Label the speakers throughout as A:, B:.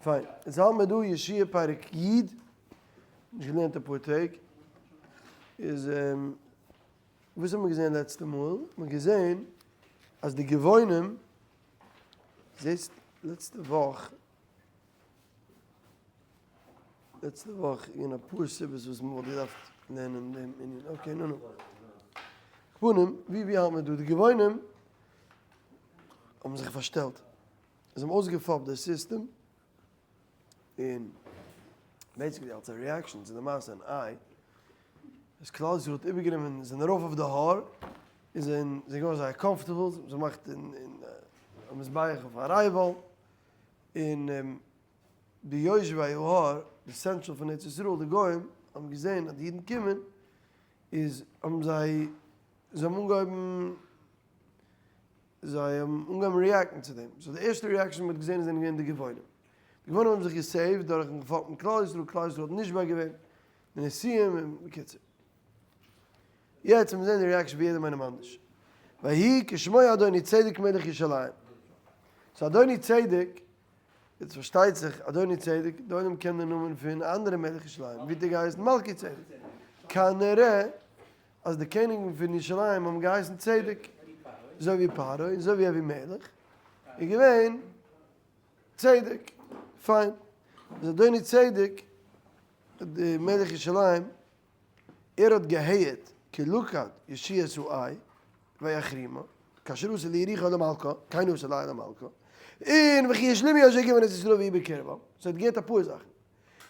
A: פיין, יעצט האלט מיר דא יהושע פרק י', נישט געלערנט אפאר טעג, איז וואס האט מען געזען לעצטע מאל? מען האט געזען אז די גבעונים, זעסט לעצטע וואך, לעצטע וואך איז געווען אפאר סיבות וואס מען וואלט געדארפט לערנען דעם ענין, okay נו נו. כפנים, ווי ווי האלט מען דא? די גבעונים האבן זיך פארשטעלט, זיי האבן אויסגעפאפט די סיסטעם, און basically אלס א reaction צו די מעשה אין איי, אז כלל ישראל האט איבערגענומען, זענען ארויף אויף די האר, און זענען געווארן זייער comfortable, זיי האבן געמאכט א מזבח אויף הר עיבל, און די יושבי ההר, די central פון ארץ ישראל, די גוים, האבן געזען אז די אידן קומען, איז האבן זיי, זיי האבן אנגעהויבן, זיי האבן אנגעהויבן react ן צו דעם. so די ערשטע reaction מ'האט געזען זענען געווען די גבעונים. די גבעונים האבן זיך גע save ט דורכן פאפן כלל ישראל, כלל ישראל האט נשבע געווען, די נשיאים און בקיצור. יעצט וועט מען זען די reaction פון יעדעם איינעם אנדערש. ויהי כשמוע אדוני צדק מלך ירושלים. so אדוני צדק, יעצט פארשטייט זיך אדוני צדק, די עולם קען די נאמען פון א אנדערע מלך ירושלים, ווי האט ער געהייסן? מלכי צדק. כנראה אז די קעניגן פון ירושלים האבן געהייסן צדק, אזוי ווי פרעה און אזוי ווי אבימלך איז געווען צדק. פיין. איז אדוני צדק, די מלך ירושלים, ער האט געהערט כי לקד יהושע את העי ויחרימה, כאשר עשה ליריחו למלכה, כן עשה לעי למלכה, און וכי השלימו יושבי גבעון את ישראל ויהיו בקרבם, so ער האט געהערט אפאר זאכן,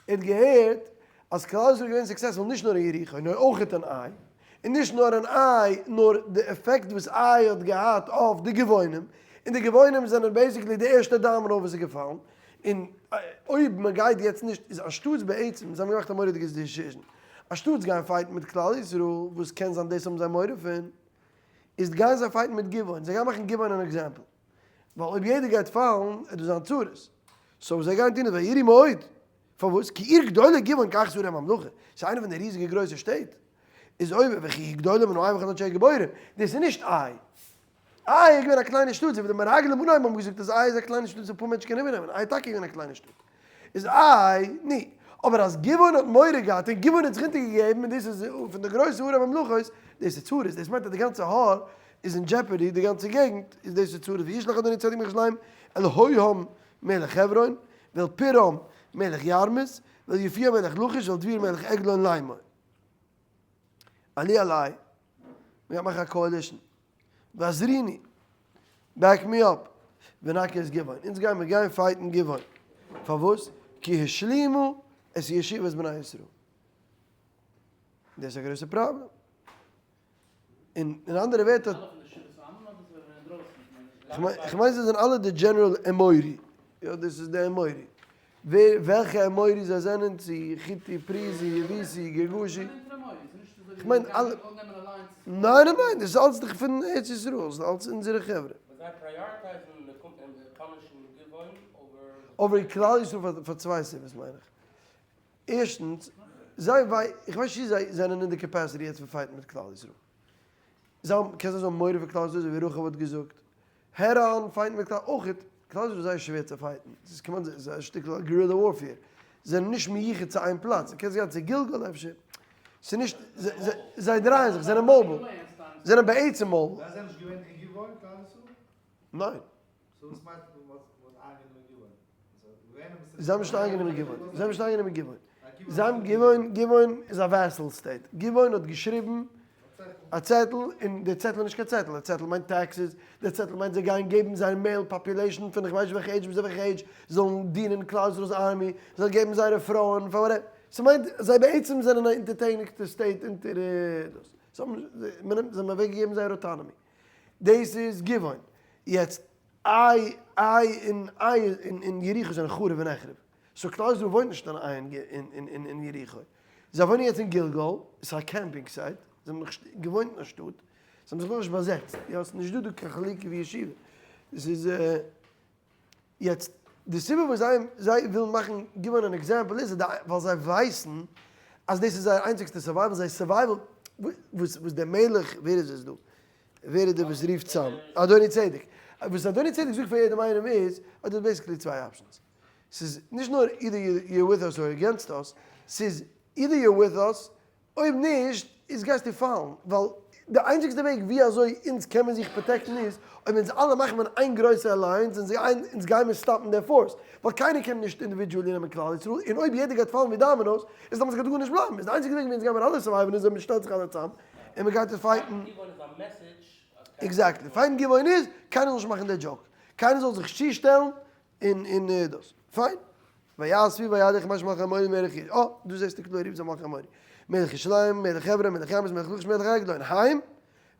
A: ער האט געהערט אז כלל ישראל איז געווען successful נישט נאר אין יריחו נאר אויך אין עי, און נישט נאר אין עי נאר די עפעקט וואס עי האט געהאט אויף די גבעונים, און די גבעונים זענען basically די ערשטע domino וואס איז געפאלן, און אויב מען גייט יעצט נישט איז אנשטאטס בעצם זיי האבן געמאכט א מורא'דיגע decision אנשטאטס גיין fight ן מיט כלל ישראל וואס קען זיין דאס האבן זיי מורא פון איז גייען זיי fight ן מיט גבעון זיי גייען מאכן גבעון אן example ווייל אויב יעדער גייט פאלן עט דא זיין צרות so וואס זיי גייען טון איז ויראו מאוד פארוואס כי עיר גדולה גבעון כאחת ערי הממלכה ס'איז איינע פון די ריזיגע גרויסע שטעט איז אויב וכי היא גדולה מן העי וכל אנשיה גבורים דאס איז נישט עי עי איז געווען א קליינע שטאט, אזוי ווי די מרגלים אנהייב האבן געזאגט אז עי איז א קליינע שטאט וואס אפאר מענטשן קענען איבערנעמען, עי איז טאקע געווען א קליינע שטאט, איז עי, ני. אבער אז גבעון האט מורא געהאט און גבעון האט זיך אונטערגעגעבן און דאס איז פון די גרויסע ערי הממלכות, דאס איז צרות, דאס מיינט אז די גאנצע הר איז אין jeopardy, די גאנצע געגנט איז דאס איז צרות, וישלח אדוני צדק מלך ירושלים אל הוהם מלך חברון, ואל פירם מלך ירמות, ואל יפיע מלך לכיש, ואל דביר מלך עגלון לאמור. עלו עלי, מ'גייט מאכן א coalition. ועזרוני, back me up, ונכה את גבעון, אונז גייען מיר גיין fight ן גבעון, פארוואס? כי השלימו את ישיבת בני ישראל. דאס איז א גרויסע פראבלעם. און אין אנדערע ווערטער, כ'מיין זיי זענען אלע די general אמורי, יא דאס איז די אמורי. ווער וועלכע אמורי זיי זענען, צו חיטי, פריזי, יבוסי, גרגשי. כ'מיין אלע. ניין ניין ניין, דאס איז אלץ די פון ארץ ישראל, ס'איז אלץ אונזערע חברה. over כלל ישראל פאר צוויי סיבות מיין איך. ערשטנס, זיי וויי, איך ווייס נישט צו זיי זענען אין די capacity יעצט פון fight ן מיט כלל ישראל. זיי האבן, קען זיין זיי האבן מורא פון כלל ישראל אזוי ווי רחב האט געזאגט. head on fight ן מיט כלל, אויך כלל ישראל איז זייער שווער צו fight ן. ס'איז כמעט ס'איז א שטיקל guerrilla warfare. זיי זענען נישט מיוחד צו איין פלאץ. דו קענסט גיין צו גלגל אפשר. ס'איז נישט, זיי דרייען זיך, זענען mobile. זענען בעצם mobile.
B: זיי זענען נישט געווען אין גבעון כלל ישראל?
A: ניין.
B: so וואס מיינט מ'האט איינגענומען גבעון?
A: זיי האבן נישט איינגענומען גבעון, זיי האבן נישט איינגענומען גבעון, זיי האבן גבעון, גבעון איז א vassal state, גבעון האט געשריבן א צעטל, און די צעטל איז נישט קיין צעטל, די צעטל מיינט taxes, די צעטל מיינט זיי גייען געבן זייער male population פון איך ווייס נישט וועלכע עידזש ביז וועלכע עידזש זאלן דינען כלל ישראל'ס army, זאלן געבן זייערע פרויען פאר whatever, ס'מיינט זיי בעצם זענען א אונטערטעניגטע state אונטער דאס, זיי האבן זיי האבן אוועקגעגעבן זייער autonomy, דאס איז גבעון, יעצט איי איי און איי און יריחו זענען חרוב ונחרב. so כלל ישראל וואוינט נישט אין איי און יריחו. זיי וואוינען יעצט אין גלגל, עס איז א camping site, זיי האבן נאכנישט געוואוינט אין א שטאט, זיי האבן זיך נאכנישט באזעצט, יא עס איז נישט דא דא קיין חלוקה ווי ישיבה. עס איז יעצט די סיבה וואס זיי זיי ווילן מאכן גיבן אן example איז ווייל זיי ווייסן אז דאס איז זייער איינציגסטע survival, זייער survival וואס וואס דער מלך ווער איז עס דא? ווער איז דער וואס רופט צאם? אדוני צדק. וואס אדוני צדק זאגט פאר יעדעם איינעם איז, אז דו האסט basically צוויי options. ס'איז נישט נאר either you're with us or against us, ס'איז either you're with us, אויב נישט איז גייסטו פאלן, ווייל די איינציגסטע וועג ווי אזוי אונז קען מען זיך protect ן איז אויב אונז אלע מאכן מען איין גרויסע alliance און זיי אונז גיימער stop ן די force, ווייל קיינער קען נישט individually נעמען כלל ישראל, און אויב יעדער גייט פאלן ווי dominoes איז דעמאלטס גייט גארנישט בלייבן, איז די איינציגסטע וועג ווי אונז גיימער אלע survive ן איז אויב מען שטעלט זיך אלע צאם און מען גייט עס fight ן. Exactly, fight ן גבעון איז, קיינער זאל נישט מאכן די joke, קיינער זאל זיך נישט צושטעלן און און דאס. פיין. ויאספו וילכו חמשת מלכי האמורי מלך י אה, דא זעסטו קלאר ריב זיי מלכי האמורי. מלך ירושלים, מלך חברון, מלך ירמות, מלך לכיש, מלך עגלון, הם,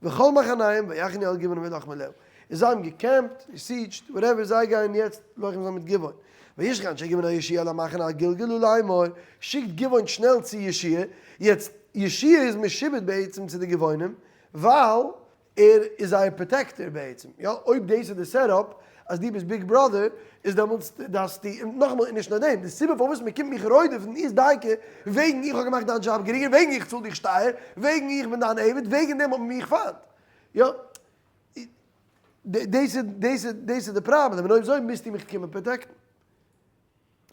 A: וכל מחניהם, ויחנו על גבעון וילחמו עליה. און זיי האבן געקעמפט, געסידזשט, whatever, זיי גייען יעצט לוחם זיין מיט גבעון. וישלח אנשי גבעון אל יהושע אל המחנה הגלגלה לאמור, שיקט גבעון שנעל צו יהושע, יעצט, יהושע איז משועבד בעצם צו די גבעונים, ווייל ער איז זייער protector בעצם, יא, אויב דאס איז די setup אז דו ביסט big brother, איז דעמאלטס דארפסטו, און נאכאמאל און נישט נאר דעם, די סיבה פארוואס מען קומט מיך רודף'ן איז דייקא וועגן איך האב געמאכט דיין דזשאב גרינגער, וועגן איך צאל דיך שטייער, וועגן איך בין דיין עבד, וועגן דעם האט מען מיך פיינט. יא, דאס איז דאס איז דאס איז די פראבלעם, און אויב אזוי מוזטו מיך קומען protect ן.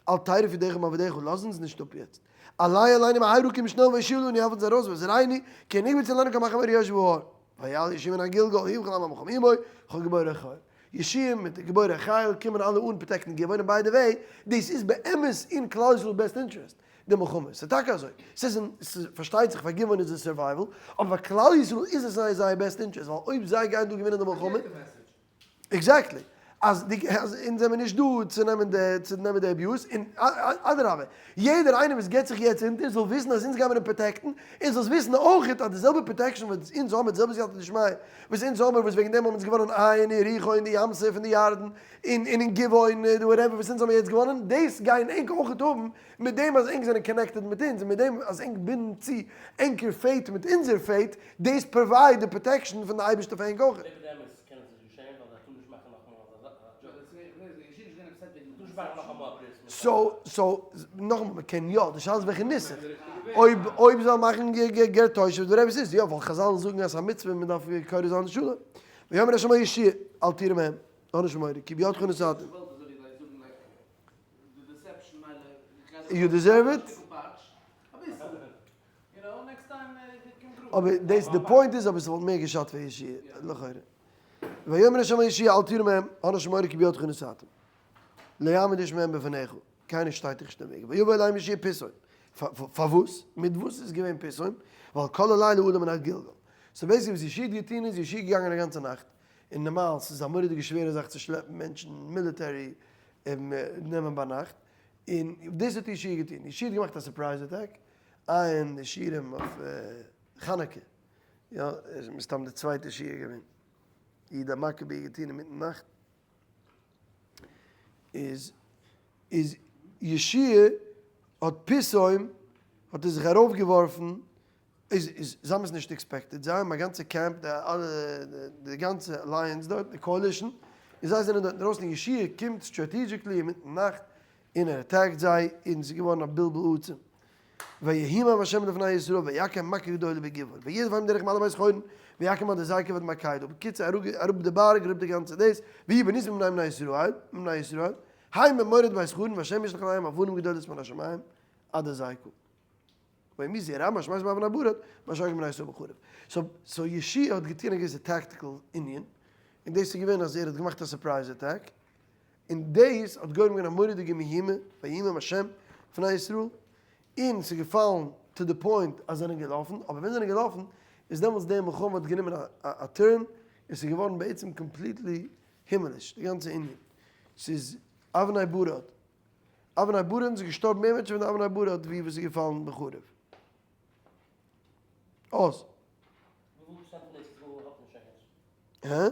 A: אל תרף ידך מעבדיך, לאז אונז נישט אפ יעצט. עלה אלינו מהרה קום שנעל והושיעה לנו העלף אונז ארויס ועזרנו, כי נקבץ עלינו כל מחנה האמורי יושבי ההר. ויעל יהושע מן הגלגל הוא וכל העם המלחמה עמו, וכל גבורי החיל. יהושע מיט די גבורי החיל קומען אלע אן protect ן גבעון און by the way, דאס איז באמת אין כלל ישראל best interest, די מלחמה. ס'איז טאקע אזוי. ס'איז אין, ס'איז פארשטייט זיך פאר גבעון איז עס survival, אבער פאר כלל ישראל איז עס אין זייער best interest, ווייל אויב זיי גייען דא געווינען די מלחמה, Exactly. אז די אז אונז זעמיר נישט דא צו נעמען די צו נעמען די abuse, און אדרבה, יעדער איינער וואס געט זיך יעצט אונטער זאל וויסן אז אונז גיימיר אים protect ן, און זאלסט וויסן אויכעט אז די זעלבע protection וואס אונז האמיר, די זעלבע סייעתא דשמיא וואס אונז האמיר, וואס וועגן דעם האבן אונז געוואנען עי און יריחו און די ים סוף און די ירדן און און אין גבעון און whatever וואס אונז האמיר יעצט געוואנען, דאס גייען ענק אויכעט האבן מיט דעם אז ענק זענען connected מיט אונז און מיט דעם אז ענק בינדן צו ענקער faith מיט אונזער faith, דאס provide די protection פון די אייבערשטער פאר ענק אויכעט.
C: קען עס נישט געשען ווייל זיי טארן נישט מאכן נאכאמאל אזא
A: סאו סאו נאכאמאל מען קען יא, די שאלה איז וועלכע נוסח, אויב אויב זאל מאכן גר תושב די רבי איז יא ווייל חזל זאגן אז א מצוה מען דארף קורא זיין שלום, ויאמר ה' אל יהושע אל תירא מהם, האב נישט מורא כי בידך נתתים. You deserve it. אבער דאס די point איז אבער ס'וואלט מער געשאדט פאר יהושע לכאורה. ויאמר ה' אל יהושע אל תירא מהם, האב נישט מורא כי בידך נתתים. לא יעמוד איש מהם בפניך, קיינער שטייט דיך נישט אין וועג. ויבא אליהם יהושע פתאום. פארוואס? מיט וואס איז געווען פתאום? ווייל כל הלילה עלה מן הגלגל. So basically וואס יהושע האט געטון איז יהושע איז געגאנגען א גאנצע נאכט, און נארמאל ס'איז א מורא'דיגע שווערע זאך צו שלעפן מענטשן military נעמען ביינאכט, און דאס האט יהושע געטון, יהושע האט געמאכט א surprise attack, עיין די שיעורים אויף חנוכה, יא, איז מסתם די צווייטע שיעור געווען, יהודה המכבי געטון אינמיטן נאכט, איז איז יהושע האט פתאום האט ער זיך ארויפגעווארפן איז איז זיי האבן עס נישט expected, זיי האבן א גאנצע קעמפ, די אלע די גאנצע alliance דארט, די coalition, און זיי זענען דארט אינדרויסן, און יהושע קומט strategically אינמיטן נאכט און ער attack ט זיי, און ס'איז געווארן א בלבול עצום. ויהי מה' לפני ישראל ויכם מכה גדולה בגבעון, וירדפם דרך מעלה בית חורון, ויכם עד עזקה ועד מקדה, בקיצור אראפ די בארג אראפ די גאנצע דאס, ויהי בנסים מבני בני ישראל, מבני ישראל, הם במורד בית חורון והשם ישלח עליהם אבנים גדולות מן השמים עד עזקה. וימי זרע משמע איז מאבן הברד, מה שאין כן בני ישראל בחרב. So יהושע האט געטון א געוויסע tactical ענין, און דאס איז געווען אז ער האט געמאכט א surprise attack, און דאס האט גורם געווען א מורא'דיגע מהומה, ויהי השם לפני ישראל, און ס'איז געפאלן to the point אז זיי זענען געלאפן, אבער ווען זיי זענען געלאפן איז דעמאלטס די מלחמה האט גענומען א turn, און ס'איז געווארן בעצם completely הימליש די גאנצע ענין, ס'איז אבני ברד, אבני ברד און ס'איז געשטארבן מער מענטשן פון די אבני ברד ווי וואס איז געפאלן בחרב. אויס. הא?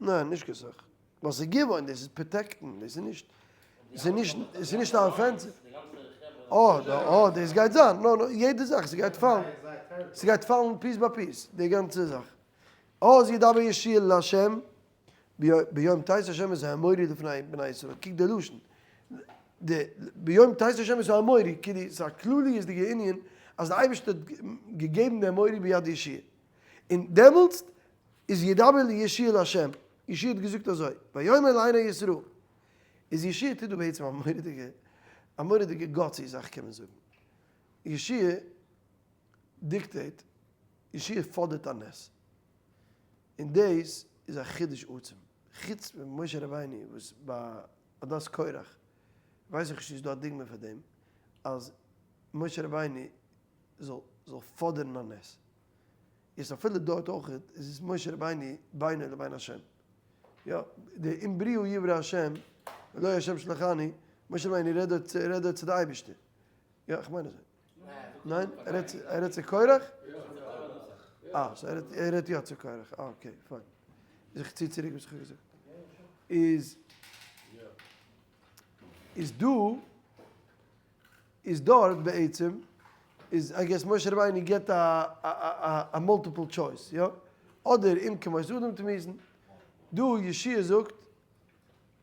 A: ניין, נישט קיין סאך. ווייל ס'איז גבעון, דאס איז protect ן, דאס איז נישט, ס'איז נישט, ס'איז נישט א offensive. אה, אה, דאס גייט זיין, נא, נא, יעדע זאך, ס'גייט פאלן, ס'גייט פאלן piece by piece, די גאנצע זאך. אז ידבר יהושע אל ה' ביום תת ה' את האמורי לפני בני ישראל, קוק די לשון, די ביום תת ה' את האמורי, כאילו ס'איז א כלליות'דיגע ענין אז די אייבערשטער האט געגעבן די אמורי ביד יהושע, און דעמאלטס איז ידבר יהושע אל ה', יהושע האט געזאגט אזוי, ויאמר לעיני ישראל. איז יהושע טוט דא בעצם א מורא'דיגע, א מורא'דיגע gutsy זאך קען מען זאגן. יהושע dictate, יהושע פאדערט א נס. און דאס איז א חידוש עצום. חוץ פון משה רבינו וואס ביי עדת קורח, ווייס איך נישט צו ס'איז דא א דוגמא פאר דעם, אז משה רבינו זאל זאל פאדערן א נס. איז אפילו דארט אויך איז עס משה רבינו בינו לבין השם. יא, די אם בריאה יברא השם, ולא השם שלחני, משה רבינו רעדט דארט רעדט דארט צו די אייבערשטער. יא, איך מיין אזוי. ניין? ער רעדט ער רעדט צו קורח? אה, so ער רעדט ער רעדט יא צו קורח. אה, okay, fine. איז איך צי צוריק וואס איך האב געזאגט. איז איז דא איז דארט בעצם איז I guess משה רבינו גיבט א א multiple choice, יא? אדער אם כמות אדם תמותון. דא יהושע זאגט,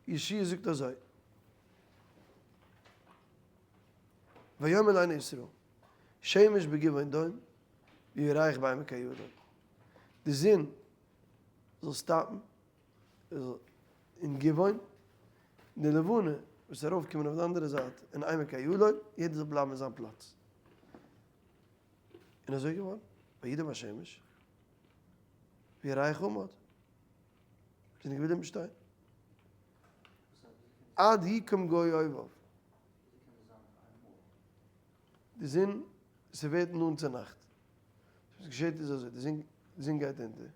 A: יהושע זאגט אזוי. ויאמר לעיני ישראל, שמש בגבעון דום, וירח בעמק איילון. די זון זאל stop ן אין גבעון, די לבנה וואס איז ארויפגעקומען אויף די אנדערע זייט אין עמק איילון, יעדער זאל בלייבן אין זיין פלאץ. און אזוי איז געווארן, וידם השמש, וירח עמד, זענען געבליבן שטיין. עד יקום גוי אויביו. די זון, ס'ווערט נאנט צו נאכט. וואס געשעט איז אזוי, די זון, די זון גייט אונטער,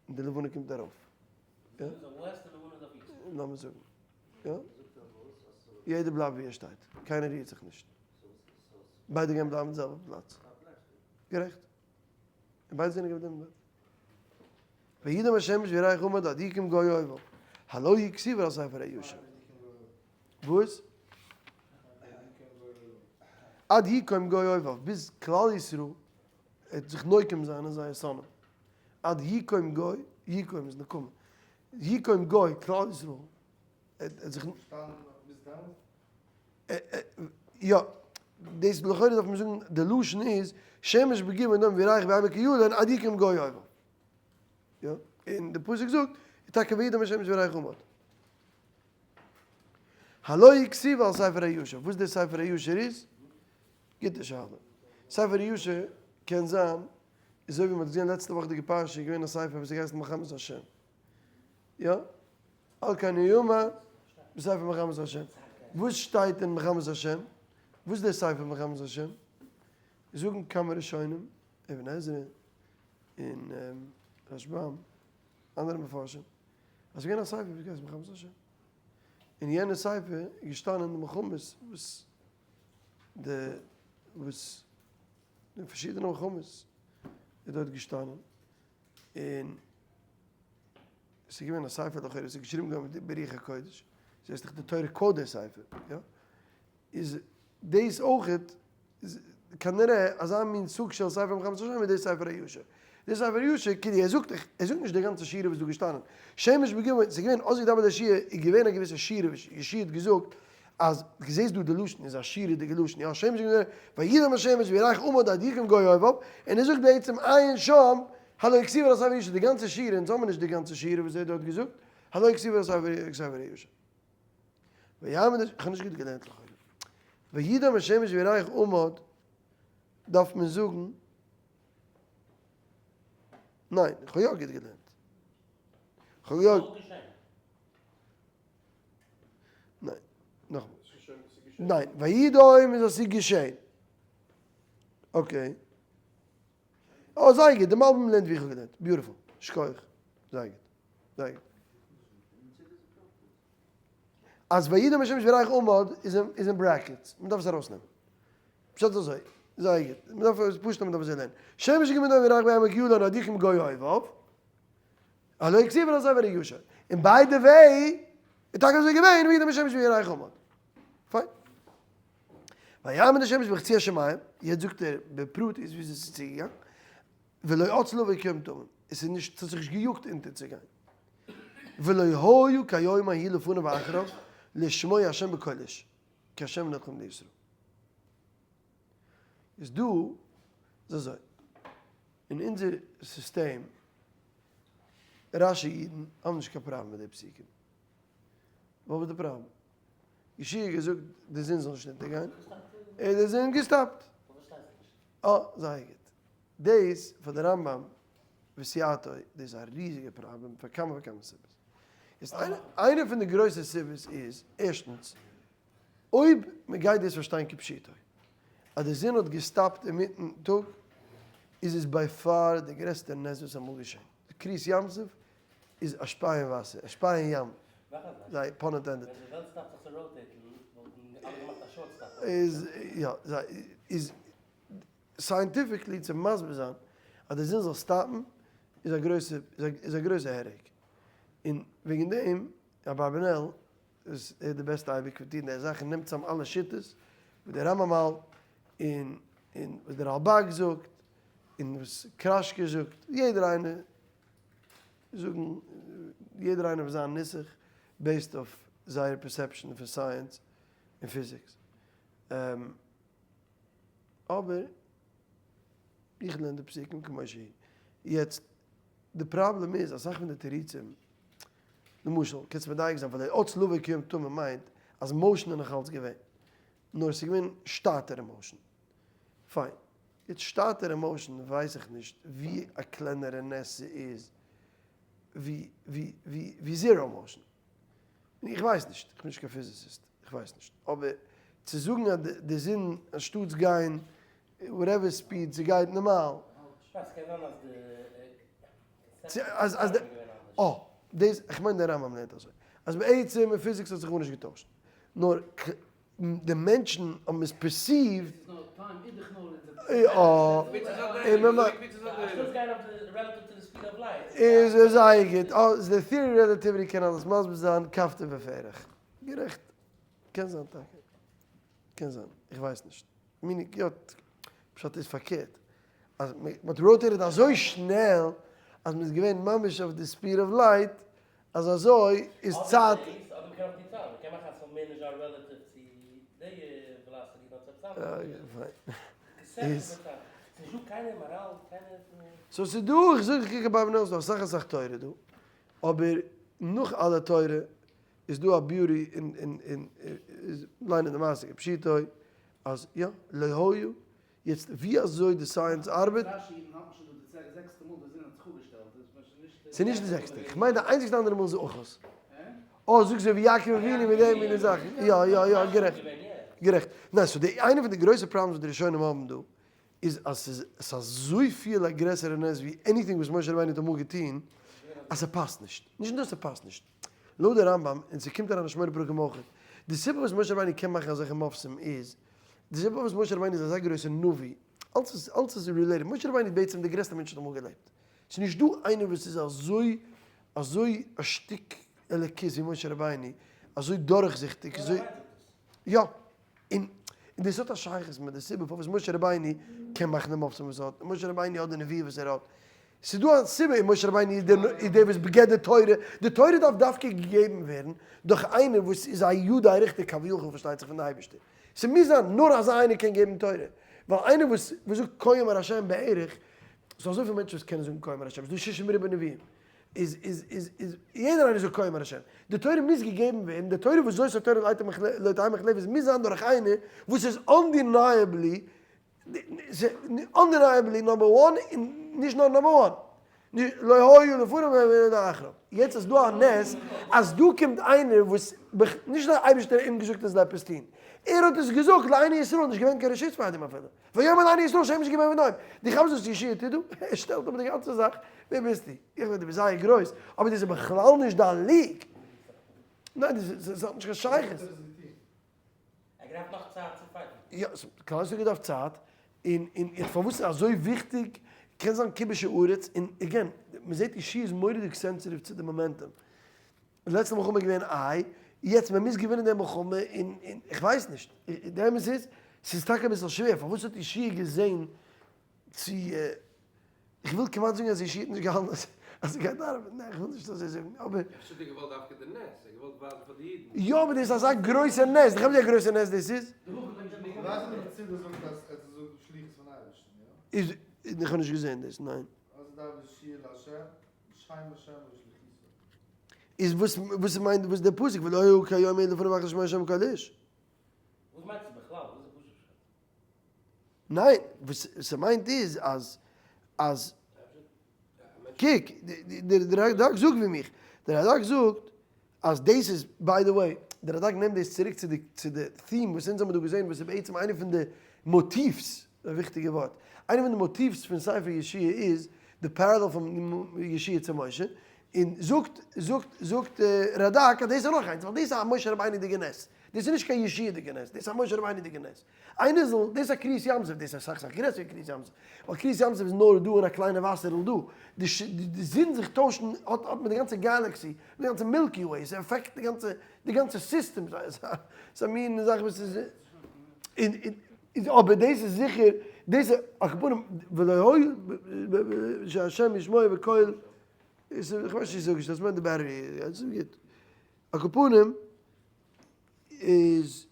A: און די לבנה קומט ארויף. יא? לאמיר זאגן. יא? יעדער בלייבט ווי ער שטייט. קיינער רירט זיך נישט. ביידע גייען בלייבן די זעלבע פלאץ. גערעכט. און ביידע זענען געבליבן דארט. וידם השמש וירח עמד עד יקום גוי אויביו. הלא היא כתובה על ספר הישר. וואס? עד יקום גוי אויביו, ביז כלל ישראל וועט זיך נוקם זיין אין זייער שונאים. עד יקום גוי, יקום איז נקמה. יקום גוי, כלל ישראל, וועט זיך. יא, דאס לכאורה דארף מען זאגן, די לשון איז, שמש בגבעון דום וירח בעמק איילון עד יקום גוי אויביו. יא, און די פסוק זאגט, טאקע וידם השמש וירח עמד. הלא היא כתובה על ספר הישר, וואס דער ספר הישר איז? גוטע שאלה. ספר הישר קען זיין, אזוי ווי מען האט געזען לעצטע וואכדיגע פרשה איז געווען א ספר וואס האט געהייסן מלחמת השם. יא? על כן יאמר בספר מלחמת השם. וואס שטייט אין מלחמת השם? וואס איז דער ספר מלחמת השם? זאגן כמה ראשונים, אבן עזרא און רשבם, אנדערע מפרשים, אז ס'איז געווען א ספר וואס געהייסן מלחמת השם. אין יענע ספר איז געשטאנען די מלחמות וואס די וואס די פארשידענע מלחמות איז דארט געשטאנען, און עס איז געווען א ספר לכאורה, עס איז געשריבן געווארן מיט ברוח הקודש, עס הייסט דאך די תורה קודש ספר, יא? איז דאס אויכעט כנראה אזא מין סוג של ספר מלחמת השם ווי דער ספר הישר. דער ספר הישר, כאילו ער זאגט איך, ער זאגט נישט די גאנצע שירה וואס איז דא געשטאנען. שמש בגבעון, ס'איז געווען אז ידבר יהושע, איז געווען א געוויסע שירה וואס יהושע האט געזאגט, אז זעסט דא די לשון איז א שירה'דיגע לשון, יא שמש בגבעון, וידם השמש וירח עמד עד יקום גוי אויביו, און ער זאגט בעצם עיין שם, הלא כתובה על ספר הישר, די גאנצע שירה, אונז האבן נישט די גאנצע שירה וואס ער האט דארט געזאגט, הלא כתובה על ספר הישר. ויעמד ה', כ'האב נישט גוט געלערנט לכאורה. וידם השמש וירח עמד דארף מען זאגן, ניין, כ'האב יא גוט געלערנט. כ'האב יא. ניין, נאכאמאל. ניין, וידם איז אז ס'איז געשען. okay. אה, זייער גוט, די מלבים לערנט ווי איך האב געלערנט. beautiful. שכוח. זייער גוט. זייער גוט. אז וידם השמש וירח עמד איז איז אין brackets, מען דארף עס ארויסנעמען. פשט איז אזוי, זייער גוט, מען דארף עס פשוט מען דארף אזוי לערנען. שמש בגבעון דום וירח בעמק איילון עד יקום גוי אויביו, הלא כתובה על ספר הישר. און by the way, איז טאקע אזוי געווען וידם השמש וירח עמד. פיין. ויעמד השמש בחצי השמים, יעצט זאגט ער בפרטיות וויאזוי עס איז צוגעגאנגען, ולא עצה לבוא כיום תמים, עס איז נישט, עס האט זיך נישט געיאגט אונטערצוגיין. ולא היה כיום ההוא לפניו ואחריו לשמוע השם בקול איש, כי השם נלחם לישראל. איז דא, איז אזוי, אין אונזער סיסטעם, רשי אידן האבן נישט קיין פראבלעם מיט די פסוקים. וואט וואס די פראבלעם? יהושע האט געזאגט די זון זאל נישט אונטערגיין, איז די זון געסטאפט. אה, זייער גוט. דאס פאר די רמב ם וסייעתו, דאס איז א ריזיגע פראבלעם פאר כמה וכמה סיבות. יעצט איינע פון די גרויסע סיבות איז, ערשטנס, אויב מען גייט דאס פארשטיין כפשוטו, אז די זון האט געסטאפט אינמיטן טאג, איז עס by far די גרעסטע נס וואס איז אמאל געשען. די קריעת ים סוף איז א שפיי אין וואסער, א שפיי אין ים, זיי pun intended.
C: ווען די וועלט סטאפט זיך צו rotate ן וואלטן אלע געמאכט א short stop.
A: איז יא, זיי איז scientifically צו מסביר זיין אז די זון זאל סטאפן איז א גרויסע איז א גרויסע headache, און וועגן דעם אברבנאל איז ער די בעסטע אייביג פון טון די זאכן, נעמט צאם אלע שיטות וואס דער רמב ם האלט און און וואס דער רלבג זאגט און וואס קרשקש זאגט, יעדער איינער זאגן יעדער איינער אויף זיין נוסח based אויף זייער perception פון science און physics. אבער איך לערן די פסוקים כמו שהיא. יעצט די פראבלעם איז אסאך פון די תירוצים, למשל קענסט מדייק זיין פאר די אץ לבוא כיום טמא מיינט אז motion איז נאכאלץ געווען, נאר עס איז געווען שטאטערע motion. פיין. יעצט שטאטערע motion ווייס איך נישט ווי א קלענערע נס ס'איז ווי ווי ווי ווי zero motion. איך ווייס נישט, איך בין נישט קיין physicist, איך ווייס נישט. אבער צו זאגן אז די זון אנשטאטס גיין whatever speed ס'גייט נארמאל. אז אז די אה, דאס, איך מיין דער רמב ם לערנט אזוי. אז בעצם אין physics האט זיך גארנישט געטוישט. נאר די מענטשן האבן עס perceived. איז זייער גוט. אה, די theory relativity קען אלעס מסביר זיין כפתור ופרח. גערעכט. קען זיין טאקע. קען זיין. איך ווייס נישט. meaning יא, פשט איז פארקערט. אז מ'האט rotated אזוי שנעל אז מ'איז געווען ממש אויף די speed of light אז אזוי איז צייט.
C: אדער מ'קען אויך די צייט, מ'קען מאכן אז ס'זאל מער נישט זיין relative צו די velocity נאר צו צייט. ס'נישט דא קיינער מאראל קיינער.
A: so ס'איז דא, איך זאג איך קוק אביי בנאל ס'דא אסאך אסאך תורה דא, אבער נאך אלע תורה איז דא א beauty אין אין אין ליינען די מעשה כפשוטו אז יא לא היו יעצט ווי אזוי די science ארבעט. ס'איז נישט די זעקסטע, כ'מיין די איינציגסטע אנדערע מאל איז אחוז. אה זאגסט ווי יעקב אבינו מיט די מיני זאכן, יא יא יא גערעכט גערעכט. ניין so די איינע פון די גרויסע problems וואס די ראשונים האבן דא איז אז ס'איז אזויפיל א גרעסערע נס ווי anything וואס משה רבינו האט אמאל געטון אז ס'פאסט נישט. נישט נאר ס'פאסט נישט. לויט די רמב ם, און ס'קומט אריין אין שמונה פרקים אויך, די סיבה וואס משה רבינו קען מאכן אזעלכע מופתים איז, די סיבה פארוואס משה רבינו איז אזא גרויסע נביא, אלץ איז אלץ איז related, משה רבינו איז בעצם די גרעסטע מענטש וואס האט אמאל געלעבט, ס'איז נישט דא איינער וואס איז אזוי אזוי א שטיק אלוקות ווי משה רבינו, אזוי דורכזיכטיג, אזוי יא, און און דאס האט א שייכות מיט די סיבה פארוואס משה רבינו קען מאכן די מופתים וואס ער האט, משה רבינו האט די נבואה וואס ער האט, ס'איז דא א סיבה און משה רבינו איז דער איז דער וואס געבט די תורה, די תורה דארף דווקא געגעבן ווערן דורך איינער וואס איז א יודע ריכטיג כביכול פארשטייט זיך פון די אייבערשטער, ס'מוז זיין נאר אזא איינער קען געבן תורה, ווייל איינער וואס וואס זאגט כה אמר השם בערך, ס'דא אזויפיל מענטשן וואס קענען זאגן כה אמר השם, ס'דא שישים ריבוא נביאים, איז איז איז איז יעדער איינער זאגט כה אמר השם, די תורה מוז געגעבן ווערן, די תורה וואס זאת התורה לא תהא מוחלפת מוז זיין דורך איינער וואס איז undeniably undeniably number one און נישט נאר number one, לא היו לפניו ולא אחריו, יעצט איז דא א נס אז דא קומט איינער וואס נישט דער אייבערשטער האט אים געזאגט ער זאל עפעס טון, ער האט עס געזאגט לעיני ישראל, נישט געווען קיין רשות פאר דעם אפילו, ויאמר לעיני ישראל שמש געווען ונועם, דו כאפסט וואס יהושע טוט דא? ער שטעלט אפ די גאנצע זאך, ווער ביסטו? איך ווייס דו ביסט זייער גרויס, אבער דאס איז בכלל נישט דיין league, ניין דאס האט נישט קיין שייכות.
C: ער געדארפט נאך צייט צו fight ן.
A: יא, כלל ישראל געדארפט צייט, און און איך פארוואס איז אזוי וויכטיג, קען זיין כיבוש הארץ, און again, מען זעט יהושע איז מורא'דיג sensitive צו די momentum. די לעצטע מלחמה איז געווען איי, יעצט מען מוז געווינען די מלחמה, און און איך ווייס נישט, די אמת איז, ס'איז טאקע אביסל שווער, פארוואס האט יהושע געזען צו איך וויל כמעט זאגן אז יהושע האט נישט געהאלטן אז ס'גייט ארבעטן, ניין איך וויל נישט אזוי זאגן, אבער.
D: אפשר האט ער געוואלט דווקא די נס, ער האט געוואלט ווייזן פאר די אידן.
A: יא אבער דאס איז אזא גרויסע נס, דו כאפסט ווי א גרויסע נס דאס איז? איז, איך האב נישט געזען דאס, ניין. איז וואס וואס מיינט וואס דער פסוק ולא היו כהיום אלה לפניו אחר שמי השם כל איש?
C: וואס מיינט עס בכלל? וואס איז פשוט פשט?
A: ניין, וואס ס'מיינט איז אז אז קוק, דער רדק זאגט ווי מיך, דער רדק זאגט אז דאס איז, by the way, דער רדק נעמט דאס צוריק צו די צו די theme וואס אונז האבן דא געזען וואס איז בעצם איינע פון די motifs, א וויכטיגע ווארט, איינע פון די motifs פון ספר יהושע איז די parallel פון יהושע צו משה, און זאגט זאגט זאגט רדק אז דאס איז נאך איינס, ווייל דאס איז א משה רבינו'דיגע נס, דאס איז נישט קיין יהושע'דיגע נס, דאס איז א משה רבינו'דיגע נס. איינער זאל, דאס איז א קריעת ים סוף, דאס איז אסאך אסאך גרעסער ווי קריעת ים סוף, ווייל קריעת ים סוף איז נאר דא אין א קליינע וואסערל דא, די זון זיך טוישן האט האט מיט די גאנצע galaxy, מיט די גאנצע Milky Way, ס' affect די גאנצע די גאנצע סיסטעם, ס'איז א מין זאך וואס איז, און און אבער דאס איז זיכער, דאס איז על כל פנים, ולא היה שהשם ישמעו בקול, איך ווייס נישט צו איך זאג נישט, דאס מיינט די battery, ס'איז גוט, על כל פנים איז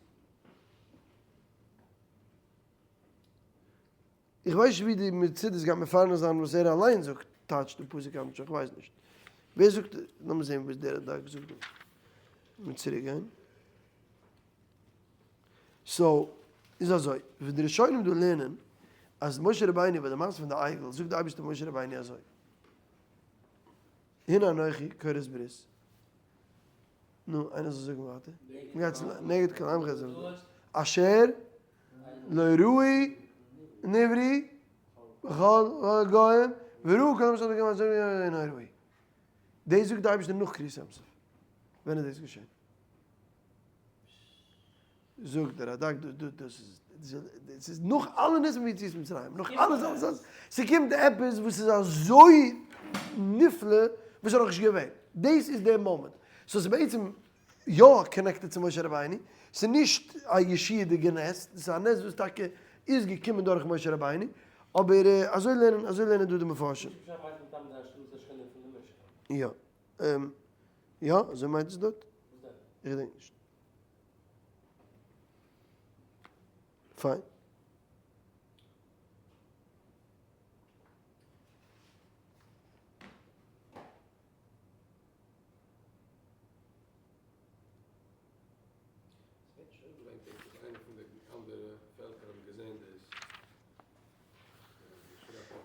A: איך ווייס נישט ווי די מצודות גייט מפרנס זיין וואס ער אליין זאגט טייטש די פסוק אנדערש איך ווייס נישט ווער זאגט לאמיר זעהן וואס דער רדק זאגט דא מיר צוריק גיין so איז אזוי ווי די ראשונים דא לערנען אז משה רבינו ביי די מעשה פון די עגל זאגט די אייבערשטער משה רבינו אזוי הנה אנכי כורת ברית נו, איינער זאל זאגן ווייטער. מ'גייט צו נגד כל עמך את אשר לא ראו נברי בכל הגוים וראו כל עם אשר אשר אינו ראוי. דאס זאגט די אייבערשטער נאך קריעת ים סוף. ווען איז דאס געשען? זאגט דער רדק דאס איז דאס איז נאך אלע ניסים פון יציאת מצרים, נאך אלעס אלעס אלעס, ס'קומט עפעס וואס איז אזוי נפלא וואס איז נאכנישט געווען, דאס איז דער מאמענט, so ס'איז בעצם יא connected צו משה רבינו, ס'איז נישט א ישועה'דיגע נס, דאס איז א נס וואס טאקע איז געקומען דורך משה רבינו, אבער אזוי לערנען אזוי לערנען דא די מפרשים. יא, יא, אזוי מיינט עס דארט? איך געדענק נישט. פיין.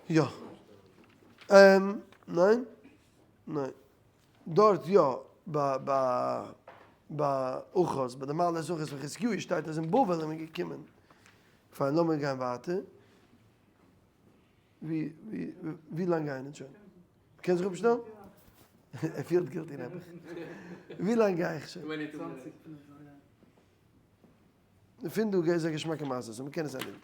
A: יא. ניין. ניין. דארט יא, ביי ביי ביי אחז, ביי די מעלות אחז פון חזקיהו שטייט אז אין בבל איז מען געקומען. פיין לאמיר גיין ווייטער. ווי ווי ווי לאנג גייען אונז שוין? מ'קען זיך אפשטעלן? ער פילט guilty נעבעך. ווי לאנג גיי איך שוין? פון דא איז א געשמאקע מעשה, so מ'קען עס ענדיגן.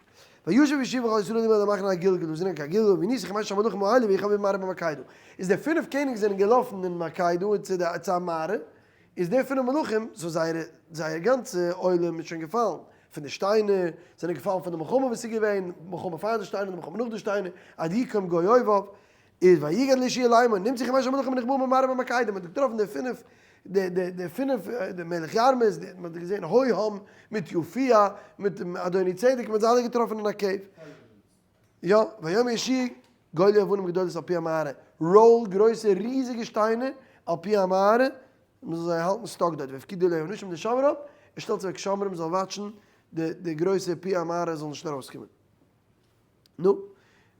A: וישב יהושע וכל ישראל לאמר אל המחנה הגלגל, וואס זענען קיין גלגל, והניסו חמשת המלכים האלה ויחבאו במערה במקדה. איז די פינף קעניגן זענען געלאפן אין מקדה צו די צו א מערה, איז די פינף מלכים, so זייערע זייער גאנצע עולם איז שוין געפאלן, פון די שטיינער, זענען געפאלן פון די מלחמה וואס איז געווען, מלחמה פאר די שטיינער, די מלחמה נאך די שטיינער, עד יקום גוי אויביו, איז ויגד ליהושע לאמור, נמצאו חמשת המלכים הנחבאים במערה במקדה, מען האט געטראפן די פינף, די די די פינף, די מלך ירמות, די, מען האט געזען הוהם מיט יפיע, מיט אדוני צדק, מען האט זיי אלע געטראפן אין א cave. יא, ויאמר יהושע גוללו אבנים גדולות על פי המערה, roll גרויסע ריזיגע שטיינער על פי המערה, מען זאל זיי האלטן stuck דארט, ויפקדו עליהם אנשים לשמרם, ער שטעלט אוועק שומרים זאלן watch ן די די גרויסע פי המערה זאל נישט ארויסקומען. נו,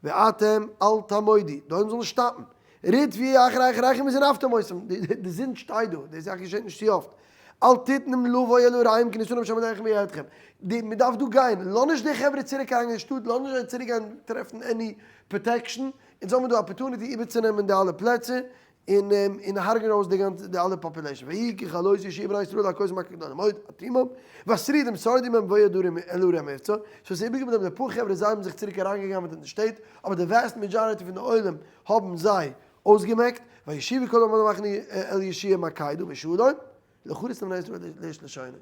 A: ואתם אל תעמודו, די עולם זאל נישט stop ן. רדפו אחרי אחריכם וזנבתם אותם, די זון שטייט דא, די זאך געשעט נישט צו אפט. אל תתנם לבוא אל עריהם כי נתנם ה' אלהיכם בידכם. די, מען דארף דא גיין, לאז נישט די חברה צוריק אריין אין שטאט, לאז נישט זיי צוריק גיין טרעפן any protection, אונז האבן דא opportunity איבערצונעמען די אלע פלעצער, און און הרג'ן אויס די גאנצע די אלע population, ויהי ככלות יהושע בני ישראל להכות מכה גדולה מאוד עד תהום, והשרידים שרדו מהם וידורו אל ערי המבצר, so ס'איז איבערגעבליבן די פאר חברה זיי האבן זיך צוריק אריינגעגנב'עט אין די שטעט, אבער די vast majority פון די עולם האבן זיי אויסגעמעקט, וישובו כל העם אל המחנה אל יהושע מקדה בשלום, לא חרץ לבני ישראל לאיש לשונו.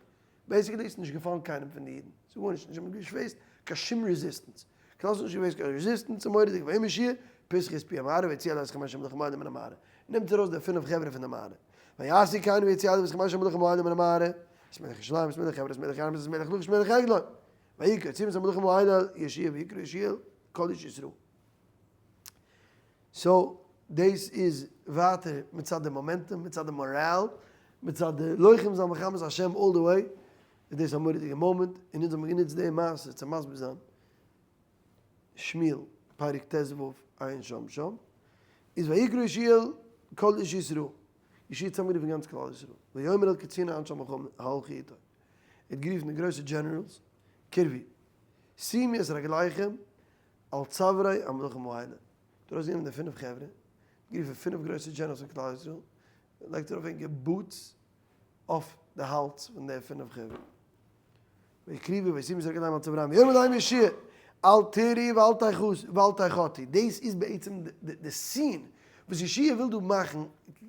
A: basically איז נישט געפאלן קיינעם פון די אידן, ס'איז גארנישט, נישט האבן גע face ט קיין שום resistance, כלל ס'איז נישט געווען קיין resistance, ס'איז מורא'דיג, ויאמר יהושע, פתחו את פי המערה והוציאו את חמשת המלכים האלה מן המערה, נעמט ארויס די פינף חברה פון די מערה, ויעשו כן ויוציאו את חמשת המלכים האלה מן המערה, את מלך ירושלים, את מלך חברון, את מלך ירמות, את מלך לכיש, מלך עגלון, ויקרא צום את המלכים האלה יהושע ויקרא יהושע כל איש ישראל. so. דאס איז ווייטער מצד די momentum, מצד די מאראל, מצד די לוחם זיין מלחמת השם all the way, איז דאס א מורא'דיגע מאמענט, און אונז האבן גענוצט די מעשה צו מסביר זיין שמואל פרק ט ו עיין שם שם, איז ויקרא יהושע אל כל איש ישראל, יהושע האט צוזאמגערופן גאנץ כלל ישראל, ויאמר אל קציני אנשי המלחמה ההולכי איתו, ער האט גערופן די גרויסע generals, קרבו, שימו את רגליכם על צווארי המלכים האלה, האט ארויסגענומען די פינף חברה, גערופן פינף גרויסע generals פון כלל ישראל, לייגט ארויף ענקער boots אויף די האלז פון די פינף חברה. ויקרבו וישימו את רגליהם על צואריהם ויאמר אליהם יהושע אל תיראו ואל תחתו, דאס איז בעצם די scene וואס יהושע וויל דא מאכן,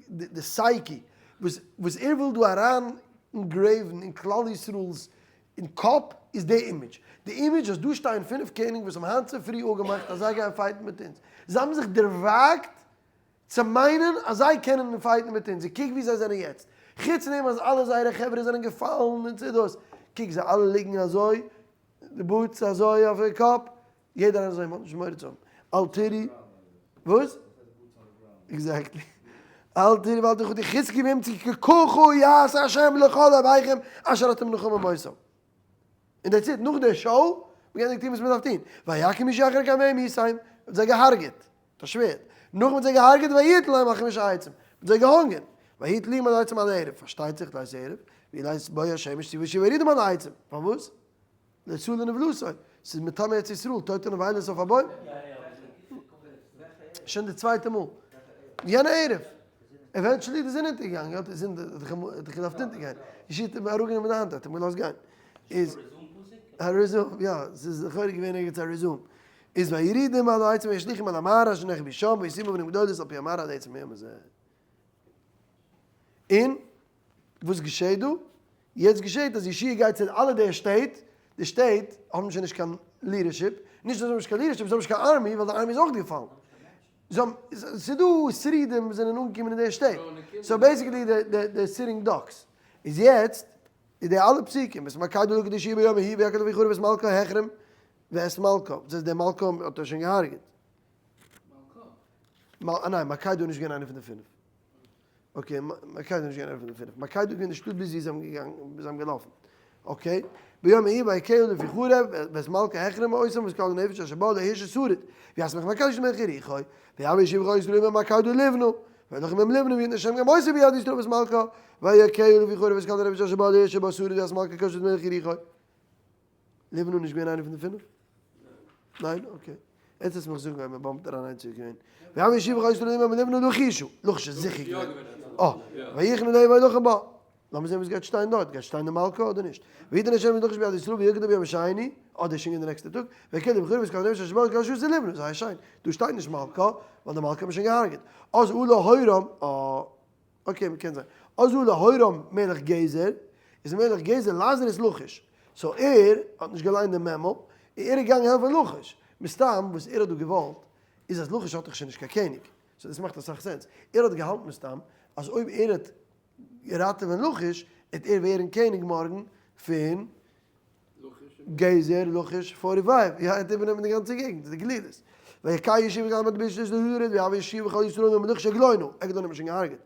A: די סייקי וואס ער וויל דא אריין engrave ן אין כלל ישראל'ס אין קאפ איז די אימעדזש, די אימעדזש אז דא שטייען פינף קעניגן וואס האבן היינט צופרי אפגעמאכט אז זיי גייען fight ן מיט אונז, זיי האבן זיך דערוואגט צו מיינען אז זיי קענען fight ן מיט אונז, און קוק ווי זיי זענען יעצט, חוץ דעם אז אלע זייערע חברה זענען געפאלן און צו דאס, קוק זיי אלע ליגן אזוי, די boots אזוי אויף די קאפ, יעדער איינער אזוי, מען האט נישט מורא צו האבן, אל תיראו, וואס? Exactly. אל תיראו ואל תחתו חזקו ואמצו כי ככה יעשה השם לכל אויביכם אשר אתם נלחמים אותם. און that's it, נאך די show, מ'גייט נישט טון וואס מ'דארף טון. ויכם יהושע אחרי כמאה מאתים, האט זיי געהארגעט, מיט א שווערד. נאכדעם האט זיי געהארגעט ויתלם על חמשה עצים, מ'האט זיי געהאנגען. ויתלום על העצים עד הערב, פארשטייט זיך לעת ערב, ולעת בוא השמש צוה יהושע ויורידם על העצים. פארוואס? לא תלין נבלתו, ס'איז מטמא ארץ ישראל, טויטע נבילות אויף א בוים. שוין די צווייטע מאל. יענע ערב. Eventually די זון אונטערגעגאנגען, האט די זון האט דאך געדארפט אונטערגיין. יהושע האט אים אראפגענומען די האנט, האט אים געלאזט גיין. איז א resume, יא, ס'איז לכאורה געווען ערגעץ א resume. איז ויורידום על העצים וישליכום אל המערה אשר נחבאו שם וישימו אבנים גדולות על פי המערה עד עצם היום הזה. און וואס געשעהט דא? יעצט געשעהט אז יהושע גייט צו אלע די שטעט, די שטעט האבן שוין נישט קיין leadership, נישט נאר זיי האבן נישט קיין leadership, זיי האבן נישט קיין army ווייל די army איז אויך געפאלן. זיי האבן, ס'איז דא שרידים וואס זענען אנגעקומען אין די שטעט, so basically they're sitting ducks. איז יעצט איז די אלע פסוקים, ואת מקדה לכד יהושע ביום ההוא ויכת לפי חרב ואת מלכה החרים ואת מלכה, דאס הייסט די מלכה האט ער שוין געהארגעט. מלכה? ניין, מקדה איז נישט געווען איינער פון די פינף. Okay, מקדה איז נישט געווען איינער פון די פינף. מקדה איז געווען די שטאט ביז ווי זיי האבן געגאנגען, ביז זיי האבן געלאפן. Okay. ביום ההוא ויכהו לפי חרב, ואת מלכה החרים אותם ואת כל הנפש אשר בה לא השאיר שריד. ויסמך מקדה מלך יריחו. ויבא יהושע וכל ישראל עמו מקדה לבנה. וילחם עם לבנה ויתן השם גם אותה ביד ישראל ואת מלכה. ויכהו לפי חרב ואת כל הנפש אשר בה לא השאיר בה שריד ואת מלכה כשת מלך יריחו. לבנה נישט געווען איינער פון די פינף? ניין? Okay. יעצט וועסט מיך זאגן אויב מען באמפט אריין איינס איז געווען. ויבא יהושע וכל ישראל עמו לבנה לכישה. לכש איז זיכער געווען. אה. ויחנו עליה וילחם בה. לאמיר זען וואס גייט שטיין דארט. גייט שטיין די מלכה אדער נישט? ויתן השם את לכיש ביד ישראל וילכדו ביום השני. אדער שוין געווען די נעקסטע טאג. ויקל לבחור ואת כל הנפש אשר בה ואת כל אשר עשה לבנה. זייער שיין. דא שטייט נישט מלכה, ווייל די מלכה האט מען שוין געהארגעט. אז עלה הורם. אה. Okay, מ'קען זיין. אז עלה הורם מלך גזר, איז מלך גזר לעזור את לכיש. So ער האט נישט געליינט די memo, און ער איז געגאנגען העלפן לכיש. מסתם וואס ער האט דא געוואלט, איז אז לכיש האט דאך שוין נישט קיין קעניג. So דאס מאכט אסאך sense. ער האט געהאלטן מסתם אז אויב ער וועט ראטעווען לכיש, וועט ער ווערן קעניג מארגן פון גזר, לכיש, forty five, יא, ער האט איבערנומען די גאנצע געגנט, די גלילות. ויכה יהושע וכל עמו בשלש להורד, ויבא יהושע וכל ישראל עמו לכיש עגלונה, עגלון האט מען שוין געהארגעט.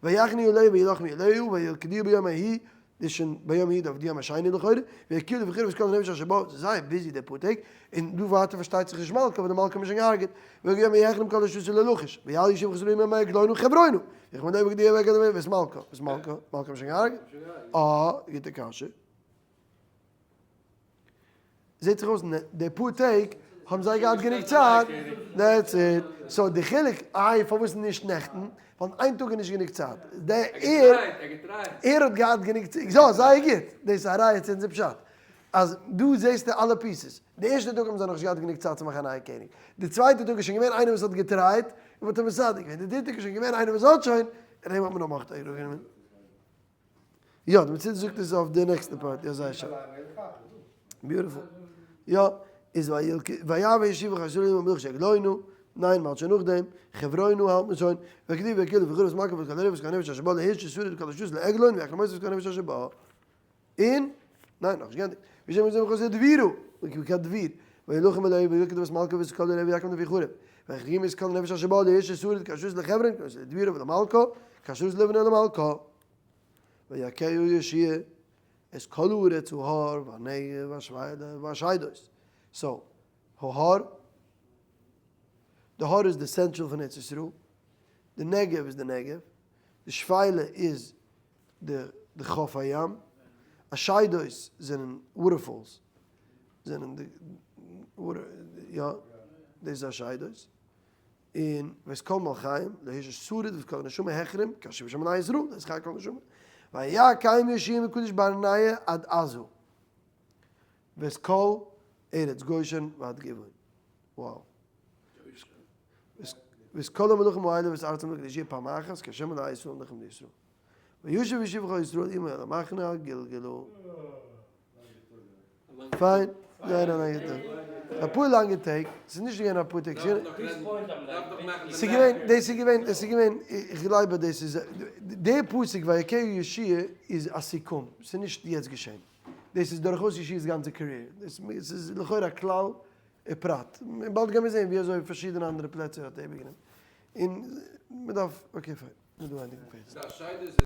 A: ויחנו עליה וילחמו עליה, וילכדוה ביום ההוא, דאס איז שוין ביום ההוא דארף די יום השני לכאורה, ויכהו לפי חרב את כל הנפש אשר בה, ס'איז זייער busy די פאר טעג, און דא ווייטער פארשטייט זיך נישט מלכה, ווייל די מלכה האט מען שוין געהארגעט, ויהי ביום החרם כל אשר עשו ללכיש, ויעל יהושע וכל ישראל עמו עגלונה חברונה, ויחנו עליה וילכדוה וילכדוה ואת מלכה, ואת מלכה, מלכה האט מען שוין געהארגעט? אה, גוטע קשיא. זעט זיך אויס די פאר טעג האבן זיי געהאט גענוג צייט, that's it. So די חילוק, איי פארוואס נישט נעכטן? ווייל איין טאג איז נישט גענוג צייט. די ער ער האט געהאט גענוג צייט, יא זייער גוט, דאס איז א ראיה צו אונזער פשט, אז דא זעסטו אלע pieces, די ערשטע טאג האבן זיי נאכנישט געהאט גענוג צייט צו מאכן א נייע קעניג, די צווייטע טאג איז שוין געווען איינער וואס האט געטרייט און מ'האט אים מסדר געווען, די דריטע טאג איז שוין געווען איינער וואס האט שוין, און אים האט מען נאך אראפגענומען. יא, די מציצה זאגט עס אויף די נעקסטע part, יא זייער שיין. Beautiful. יא, איז ויבא יהושע וכל ישראל עמו לכיש עגלונה, ניין, מ'האלט שוין נאכדעם, חברונה האלט מען שוין, ויקדימו ויקהלו ויכלו את מלכה ואת כל הרבב ואת כל הנפש אשר בה לא השאיר שריד ואת כל אשר עשה לעגלון ויחנו אותה ואת כל הנפש אשר בה. און, ניין, נאכנישט געענדיגט. וישמעו את זה וכל זה דבירו, ויקרא דביר. וילחם אל האויב וילכד את מלכו ואת כל ערי ויקם נביא חורב. ויחרים את כל נפש אשר בא לאיש אסור כאשר לחברון כאשר לדבירה ולמלכה כאשר לבנה ולמלכה. ויכהו יהושע את כל הארץ ההר והנגב והשפלה והעשדות. So, ההר, די הר איז די central פון ארץ ישראל, די נגב איז די נגב, די שפלה איז די חוף הים, עשדות זענען waterfalls, זענען די water, יא, דאס איז עשדות, און ואת כל מלכיהם, לא השאיר שריד ואת כל נשמה החרים, כאשר בשם בני ישראל, דאס איז חי כל נשמה, ויקם יהושע מקדש ברנע עד עזה, ואת כל ארץ גושן ועד גבעון. Wow. ואת כל המלכים האלה ואת ארצם לקדש יהיה פעם אחת, כי השם אלהי ישראל נלחם לישראל. וישב יהושע וכל ישראל עמו אל המחנה על גלגלו. פיין, זייער א לאנגע טאג. אפאר לאנגע טעג, ס'איז נישט געווען אפאר טעג, ס'איז געווען, דאס איז געווען, דאס איז געווען, איך גלייב אז דאס איז, די פסוק ויכהו יהושע איז א סיכום, ס'איז נישט יעצט געשען. דאס איז דורכאויס יהושע'ס גאנצע career. דאס איז לכאורה א כלל ופרט. באלד גיימיר זען ווי אזוי פארשידענע אנדערע פלעצער האט ער איבערגענומען. און מ'דארף, okay פיין, מ'דא ענדיגן פאר יעצט.